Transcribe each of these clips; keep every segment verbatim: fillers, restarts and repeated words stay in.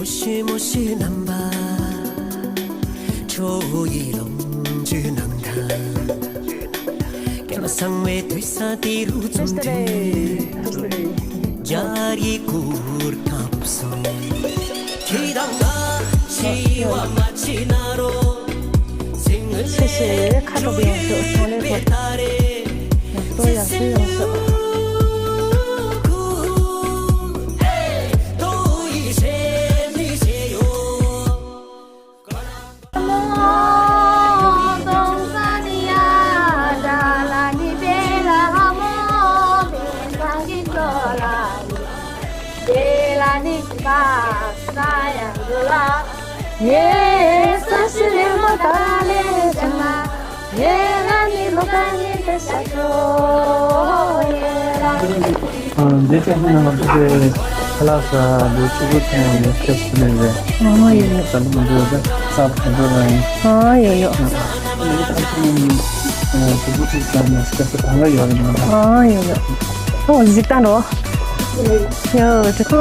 མོ་ཤེ་མོ་ཤེ་རྣམ་པ། ཁྲོ་བོ་ཡི་ལོངས་སྤྱོད་ནང་ད། སྐལ་བ་བཟང་བའི་དུས་ས་དེ་རུ་འཛོམས་ཏེ། རྒྱ་རི་གུར་ཐབས་སོ། ཁྱེད་དང་ང་འཆི་བ་མ་མཆིས་ན་རོ། ཤེས་ཤེས་ཁ་དྲོ་པོ་ཡོང་ཤོག་ཚོང་ལས་སྐོར། ཡག་པོ་ཡག་པོ་ཡོང་ཤོག་འདི་ཅན་ནང་ལ་ཁ་ལག་ས་འདི་ཆུ་བོ་ཚང་ནས་སྐྱབས་སུ་ནས་རེད། ཨ་ཡོ་ཡོ། ད་ལོ་མི་འདུག་ད་ས་བ་འགྲོ་ར་ཡིན། ཨ་ཡོ་ཡོ། ཆུ་བོ་ཚང་ནས་ཆུ་བོ་ཚང་ནས་སྐྱབས་སུ་གང་ག་ཡོད་རེད་མ། ཨ་ཡོ་ཡོ། ཨོ་གཟིགས་དང་རོ། ཡོ་ཅི་ཁོ།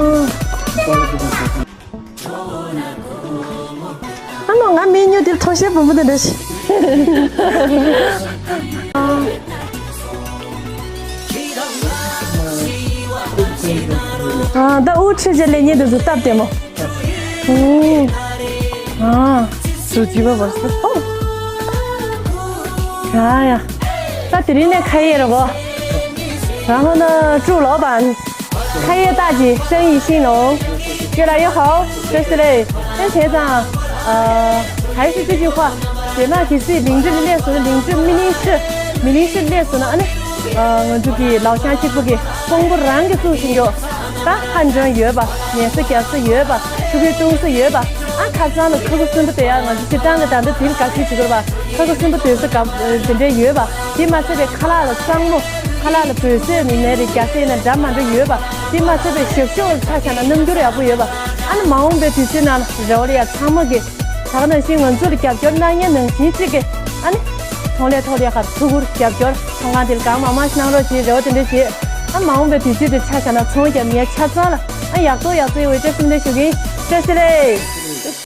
ཨ་མ་ང་མི་ཉོ་དེར་ཐོ་ཤེ་བུ་མོ་དེ་འདྲ་ཞིག་ཨ་ད་ཨུ་ཁྲི་ཇེ་ལེ་ཉེ་དུ་སྟབས་བདེ་མོ། ཨ་སུ་ཇི་བ་བར་སུ་ཨོ། ཡ་ཡ། ད་དེ་རིང་ནས་ཁ་ཡེ་ར་གོ། ད་ཧོ་ན་ཀྲུའུ་ལོ་པན། 开业大吉，生意兴隆，越来越好，就是嘞。而且呢，呃，还是这句话，别忘记自己领着的列所的领着米林市，米林市列所呢，啊，那，呃，我这个老乡去不给，公布rank给做成就，啊，汉中有吧，面试讲师有吧，出去东西有吧，啊，看上了可是真不对啊，我这些单子单子挺感兴趣的吧，可是真不对是搞，呃，真正有吧，起码这边看了了账目。 ཁ་ལག་ལ་བོད་ཟས་ནི་ནས་རེད། རྒྱ་ཟས་ནི་འདྲ་མ་འདྲ་ཡོད་པ། དེ་མ་ཚད་པའི་ཞབས་ཞུ་ཆ་བཞག་ན་རྣམ་འགྱུར་ཡག་པོ་ཡོད་པ། ཨ་ནི་མ་འོངས་པའི་དུས་ཚོད་ནང་ལ་རེ་བ་ལ་ཡ་ཚང་མ་གི་ད་ག་ནང་བཞིན་ང་ཚོ་ལ་རྒྱབ་སྐྱོར་གནང་མཁན་ནང་བཞིན་གཅིག་གི་ཨ་ནི་ཚོང་ལས་ཐོག་ལ་ཡ་ཁར་ཐུགས་ཁུར་རྒྱབ་སྐྱོར་ཚོང་ཁང་དེ་ལ་གང་མང་མང་ཞིག་གནང་རོགས་ཞེས་རེ་བ་དེ་འདྲ་བྱེད། ཨ་མ་འོངས་པའི་དུས་ཚོད་དེ་ཆ་བཞག་ན་ཚོང་རྒྱབ་མཁན་ཆ་ཚང་ལ་ཨ་ཡག་ཐོག་ཡག་བརྩེགས་ཡོང་བའི་བཀྲ་ཤིས་བདེ་ལེགས་ཞུ་གི་ཡིན། བཀྲ་ཤིས་བདེ་ལེགས།